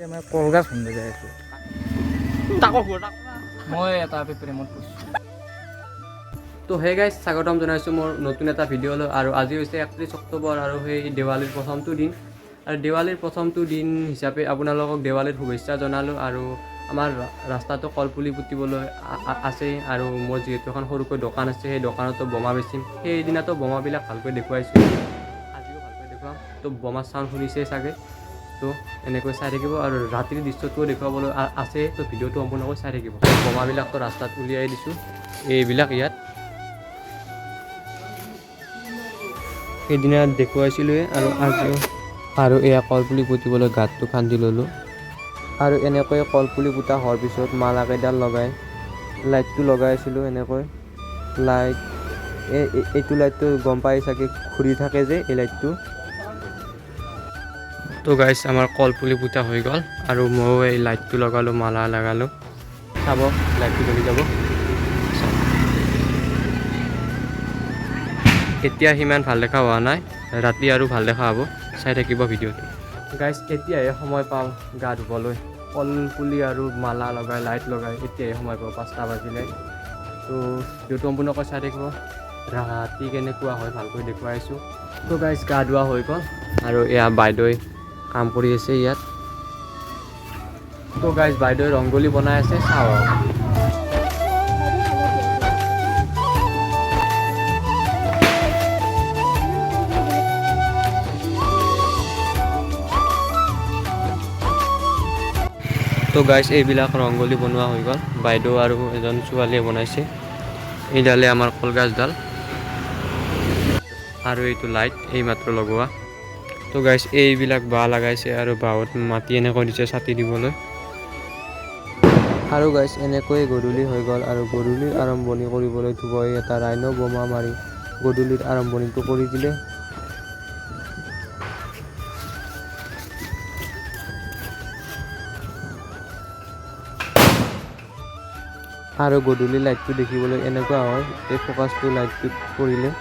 মই কলগছ ভাঙিব যাই আছোঁ। তাকো মই এটা প্ৰেমত পৰিছোঁ। তো হে গাইজ, স্বাগতম জনাইছোঁ মোৰ নতুন এটা ভিডিঅ'লৈ। আৰু আজি হৈছে 31 অক্টোবৰ আৰু সেই দেৱালীৰ প্ৰথমটো দিন। আৰু দেৱালীৰ প্ৰথমটো দিন হিচাপে আপোনালোকক দেৱালীৰ শুভেচ্ছা জনালোঁ। আৰু আমাৰ ৰাস্তাটো কলপুলি পুতিবলৈ আছে। আৰু মোৰ যিহেতু এখন সৰুকৈ দোকান আছে, সেই দোকানতো বোমা বেচিম। সেইদিনাতো বোমাবিলাক ভালকৈ দেখুৱাইছোঁ, আজিও ভালকৈ দেখুৱাম। তো বোমাৰ চাউণ্ড শুনিছেই চাগে, তো এনেকৈ চাই থাকিব। আৰু ৰাতিৰ দৃশ্যটোও দেখুৱাবলৈ আছে, তো ভিডিঅ'টো সম্পূৰ্ণকৈ চাই থাকিব। বোমাবিলাকতো ৰাস্তাত উলিয়াই দিছোঁ, এইবিলাক ইয়াত সেইদিনা দেখুৱাইছিলোঁৱে আৰু আজিও। আৰু এয়া কলপুলি পুতিবলৈ গাঁতটো খান্দি ল'লোঁ। আৰু এনেকৈ কলপুলি পোতা হোৱাৰ পিছত মালাকেইডাল লগাই লাইটটো লগাই আছিলোঁ। এনেকৈ লাইট এইটো লাইটটো গম পাই চাগে, ঘূৰি থাকে যে এই লাইটটো। তো গাইছ, আমাৰ কলপুলি পোতা হৈ গ'ল আৰু ময়ো এই লাইটটো লগালোঁ, মালা লগালোঁ। চাব, লাইটটো জ্বলি যাব। এতিয়া সিমান ভাল দেখা হোৱা নাই, ৰাতি আৰু ভাল দেখা হ'ব, চাই থাকিব ভিডিঅ'টো। গাইছ, এতিয়াহে সময় পাওঁ গা ধুবলৈ। কলপুলি আৰু মালা লগাই লাইট লগাই এতিয়াহে সময় পাওঁ, 5টা বাজিলে। তো ভিডিঅ'টো সম্পূৰ্ণকৈ চাই থাকিব, ৰাতি কেনেকুৱা হয় ভালকৈ দেখুৱাই আছোঁ। তো গাইছ, গা ধোৱা হৈ গ'ল আৰু এয়া বাইদেৱে কাম কৰি আছে ইয়াত। তো গাইছ, বাইদেৱে ৰংগোলী বনাই আছে, চাওঁ। তো গাইছ, এইবিলাক ৰংগোলী বনোৱা হৈ গ'ল, বাইদেউ আৰু এজন ছোৱালীয়ে বনাইছে। এইডালে আমাৰ কলগছডাল আৰু এইটো লাইট এইমাত্ৰ লগোৱা। তো গাইছ, এইবিলাক বাঁহ লগাইছে আৰু বাঁহত মাটি এনেকৈ দিছে ছাতি দিবলৈ। আৰু গাইছ, এনেকৈয়ে গধূলি হৈ গ'ল আৰু গধূলিৰ আৰম্ভণি কৰিবলৈ ধুবই এটা ৰাইন' বোমা মাৰি গধূলিৰ আৰম্ভণিটো কৰি দিলে। আৰু গধূলি লাইটটো দেখিবলৈ এনেকুৱা হয়, এই ফ'কাছটো লাইটটোত পৰিলে।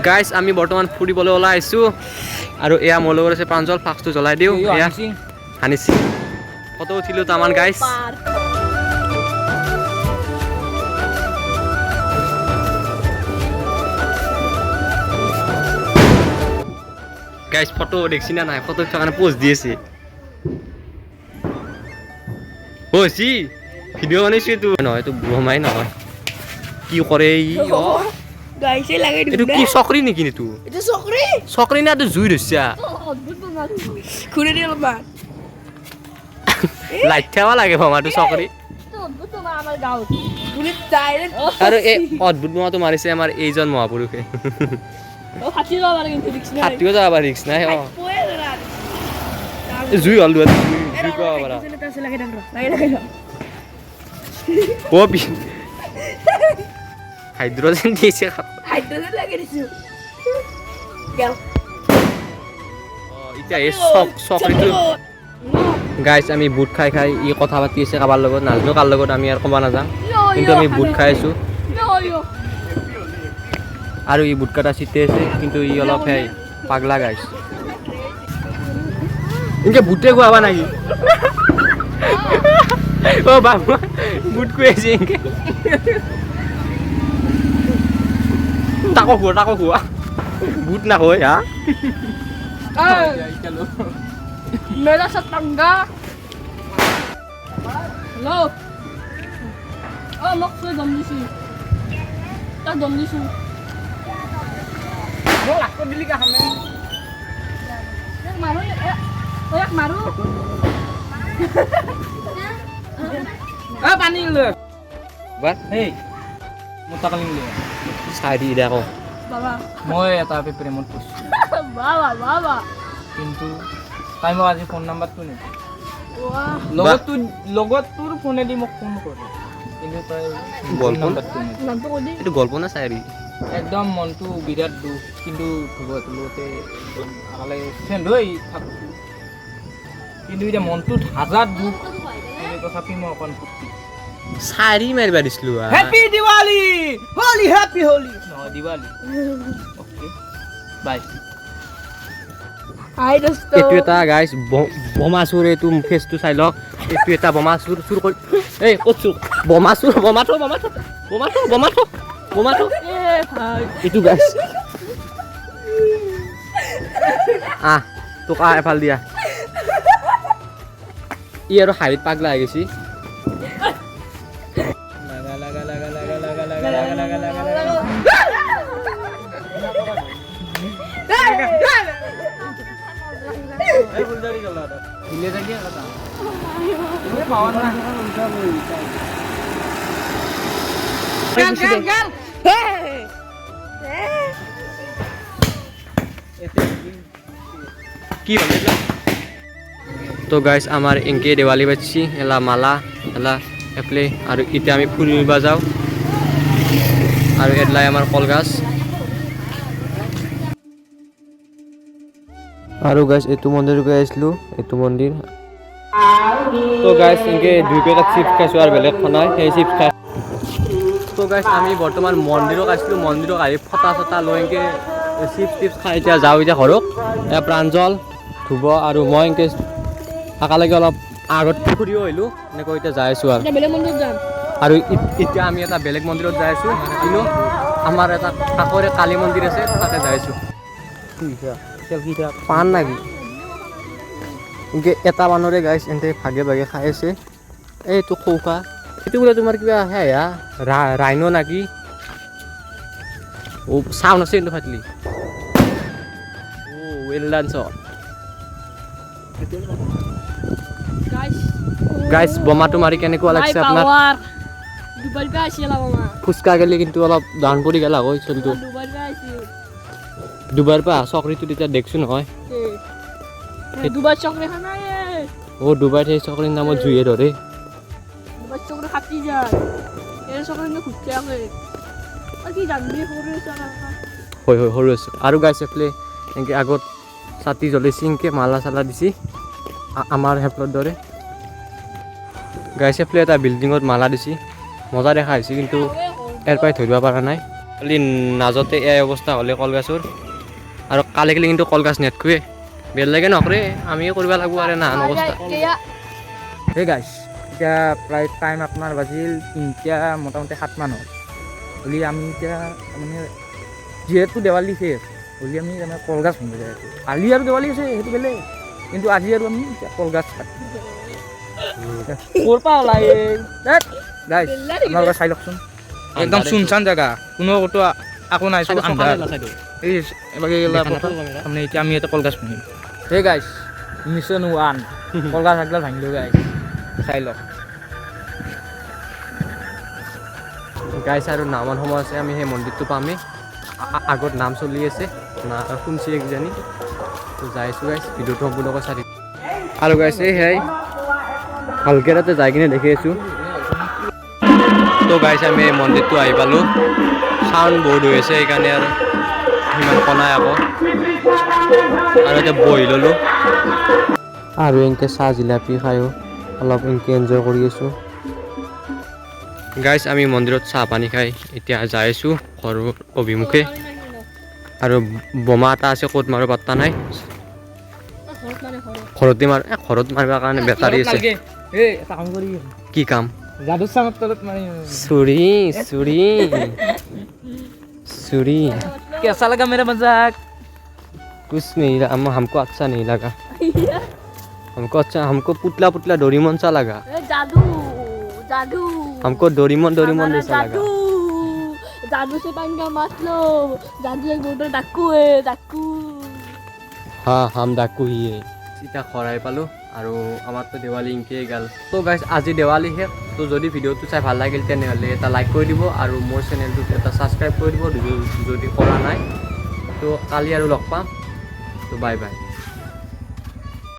গাইছ, আমি বৰ্তমান ফুৰিবলৈ ওলাই আহিছোঁ আৰু এয়া মোৰ লগত আছে প্ৰাঞ্জল। ফ্লাক্সটো জ্বলাই দিওঁ। এয়া হানিছি ফটো উঠিলোঁ তামান। গাইছ, গাইছ, ফটো দেখছি না নাই? ফটো উঠাৰ কাৰণে পোজ দি আছে। অ' ভিডিঅ' বনাইছোঁ। এইটো নহয়, এইটো বোমাই নহয়। কি কৰে ই? গাইছে লাগে। এইটো কি চকৰি নেকি? এইটো এইটো চকৰি। চকৰি না এইটো জুই ধৰছা? খুলি দি অলপমান। লাইট থাকা লাগে বোমাটো চকৰি। আৰু এই অদ্ভুত বোমাটো মাৰিছে আমাৰ এইজন মহাপুৰুষে। ফাটিও যাব পাৰে, ৰিক্স নাই। অ, জুই হ'ল, জুই পাব পাৰা। অ, হাইড্ৰজেন দিছে। এতিয়া এই চকৰিটো। গাইছ, আমি বুট খাই খাই ই কথা পাতি আছে কাৰোবাৰ লগত, নাজানো কাৰ লগত, আমি আৰু ক'ব নাযাওঁ, কিন্তু আমি বুট খাই আছোঁ। আৰু ই বুট কাটা চিটে আছে, কিন্তু ই অলপ সেই পাগলা। গাইছ, এনেকে বুটে খুৱাবা নেকি? অ বাবু, বুট খুৱাইছে এনেকে। তাকো খোৱা, তাকো খোৱা, বুট নাখোৱাই। হা। মেৰা সাথ पंगा। হেল্ল', অ, মোক চুই দম দিছি, তাক দম দিছো। মাৰো, ইয়াক মাৰো। পানী লৈ চাই দি দে আকৌ। মই এটা প্ৰেমত পৰিছোঁ। বাবা বাবা। কিন্তু তাই মোক আজি ফোন নাম্বাৰটো নিদিয়ে। লগত লগত তোৰ ফোনেদি মোক ফোন কৰে, কিন্তু তাই গল্প নাম্বাৰটো নিদিয়ে। এইটো গল্প না চাইৰি? একদম মনটো বিৰাট দুখ, কিন্তু ধ্ৰুৱটোৰ লগতে একদম আগালে ফ্ৰেণ্ড হৈ থাকোঁ। কিন্তু এতিয়া মনটোত হাজাৰ দুখ, কিন্তু তথাপি মই অকণ ফূৰ্তি। চাৰি মাৰিবা দিছিলো। হেপী দিৱালী, হোলী, হেপী হোলী নহয়, দিৱালী। অ'কে, বাই। হাই দোস্ত। এইটো এটা গাইছ বোমা চোৰ। এইটো ফেচটো চাই লওক। এইটো এটা বোমা চোৰ। চুৰ কৰি, এই ক'ত চুৰ? বোমা চোৰ। বোমা থ, বোমা থ, বোমা থ, বোমা থ, বোমা থ। এ ভাই। এইটো গাইছ, আহ তোক, আহ এফাল দিয়া। ই আৰু হাঁহিত পাগলা হৈ গৈছি। লাগা লাগা লাগা লাগা লাগা লাগা লাগা লাগা লাগা লাগা। এই ফুলঝাৰি জ্বলা এটা। হিলে থাকি কথা। তুমি পাৱা না। গাল গাল গাল। কি হ'ল এইবিলাক? তো গাইছ, আমাৰ এনকে দেৱালী পাতছি। এলা মালা এলা এফালে। আৰু এতিয়া আমি ফুৰিব যাওঁ আৰু এডলাই আমাৰ কলগছ। আৰু গাইছ, এইটো মন্দিৰ গৈ আহিছিলোঁ, এইটো মন্দিৰ। তো গাইছ, এনেকে 2 পেকেট চিপছ খাইছোঁ আৰু বেলেগ খোৱা নাই সেই চিপছ খাই। তো গাইছ, আমি বৰ্তমান মন্দিৰত আহিছিলোঁ। মন্দিৰত আহি ফটা চটা লৈ এনেকে চিপছ টিপছ খাই এতিয়া যাওঁ এতিয়া ঘৰত। এয়া প্ৰাঞ্জল, ধ্ৰুৱ আৰু মই এনেকে একেলগে অলপ আগত ফুৰিও আহিলোঁ। এনেকৈ এতিয়া যাই আছোঁ আৰু এতিয়া বেলেগ মন্দিৰত যাম। আৰু এতিয়া আমি এটা বেলেগ মন্দিৰত যাই আছোঁ। কিন্তু আমাৰ এটা কাষৰে কালী মন্দিৰ আছে, তাতে যাই আছোঁ। পাণ নাকি এনেকে এটা মানুহৰে গাইছ, এনতে ভাগে ভাগে খাই আছে। এইটো খৌখা, এইটো বোলে তোমাৰ কিবা সেয়া ৰাইনো নাকি। অ', চাউণ্ড আছে কিন্তু ফাটলি। অ' ৱেল ডান শ্বট। গাইছ। গাইছ, বোমাটো মাৰি কেনেকুৱা লাগিছে আপোনাৰ? পাৱাৰ দুবাইৰ পৰা আহিছিল মামা। ফুচকা গেলি কিন্তু অলপ ডাউন পৰি গ'ল আকৌ চলিটো। দুবাইৰ পৰা আহিছিল। দুবাইৰ পৰা চকৰিটো তেতিয়া দেখছো নহয়। দুবাই চকৰি খানা। অ', ডুবাইত সেই চকৰিৰ নামত জুইয়ে ধৰে। দুবাই চকৰি ফাটি যায়, এই চকৰি ঘুৰতে আছে। কি জানবি, সৰু আছে। হয় হয়, সৰু আছে। আৰু গাইছ, এফালে এনেকৈ আগত ছাতি জ্বলিছে, এনেকৈ মালা চালা দিছে আমাৰ সেইফালৰ দৰে। গাইছ, এফালে এটা বিল্ডিঙত মালা দিছে, মজা দেখা হৈছে, কিন্তু ইয়াৰ পৰাই ধৰিব পৰা নাই। খালি নাজতে এই অৱস্থা হ'লে কলগছৰ আৰু কালি গ'লে কিন্তু কলগছ নেটখোৱে, বেলেগে নকৰে, আমিয়ে কৰিব লাগিব আৰু নাহান অৱস্থা। হে গাইছ, এতিয়া প্ৰায় টাইম আপোনাৰ বাজিল 3টা মোটামুটি 7মান হ'ল। হ'লে আমি এতিয়া তাৰমানে যিহেতু দেৱালী শেষ হ'লে আমি তাৰমানে কলগছ ভাঙিব যাই আছোঁ। কালি আৰু দেৱালী আছে, সেইটো বেলেগ, কিন্তু আজি আৰু আমি এতিয়া কলগছ কাটিম। ক'ৰ পৰা ওলাই গাইছ, আপোনালোকে চাই লওকচোন। একদম চুনচান জেগা, কোনো ক'তো একো নাই, চব আন্ধাৰ। এই এবাৰ তাৰমানে এতিয়া আমি এটা কলগছ ভাঙিম। হে গাইছ, মিছন 1, কলগছ একডাল ভাঙিলোঁ। গাইছ, চাই লওক। গাইছ, আৰু নামান সময় আছে, আমি সেই মন্দিৰটো পামেই। আগত নাম চলি আছে না, শুনছি কিজানি। তো যাই আছোঁ গাইছ, ভিডিঅ'টো সম্পূৰ্ণকৈ চাই থাকিব। আৰু গাইছ, এই সেয়াই ভালকৈ তাতে যাই কিনে দেখি আছোঁ। তো গাইছ, আমি এই মন্দিৰটো আহি পালোঁ। চাউণ্ড বহুত হৈ আছে, সেইকাৰণে আৰু সিমান কনাই আকৌ। আৰু এতিয়া বহি ল'লোঁ আৰু এনেকৈ চাহ জিলাপি খায়ো অলপ এনেকৈ এনজয় কৰি আছোঁ। গাইছ, আমি মন্দিৰত চাহ পানী খাই এতিয়া যাই আছোঁ ঘৰৰ অভিমুখে। আৰু বোমা এটা আছে, ক'ত মাৰো পাত্তা নাই। ঘৰতে মাৰ, ঘৰত মাৰিবৰ কাৰণে বেটাৰী আছে। এই এটা কাম কৰি। কি কাম? যাদু চাঙৰ তলত মাৰি। চুৰি চুৰি চুৰি। কেঁচা লগা মেৰা মজাক। कुछ नहीं, हम हमको अच्छा नहीं लगा, हमको अच्छा, हमको पुतला पुतला डोरीमोन सा लगा। जादू जादू। हमको डोरीमोन डोरीमोन हमारा जैसा लगा। जादू जादू से पंगा मत लो। जादू एक बहुत बड़ा डाकू है, डाकू। हाँ, हम डाकू ही है। এতিয়া ঘৰ আহি পালোঁ আৰু আমাৰতো দেৱালী ইনকেই গ'ল। তো গাইছ, আজি দেৱালী শেষ। তো যদি ভিডিঅ'টো চাই ভাল লাগিল, তেনেহ'লে এটা লাইক কৰি দিব আৰু মোৰ চেনেলটোত এটা ছাবস্ক্ৰাইব কৰি দিব যদি কৰা নাই। তো কালি আৰু লগ পাম। তো বাই বাই।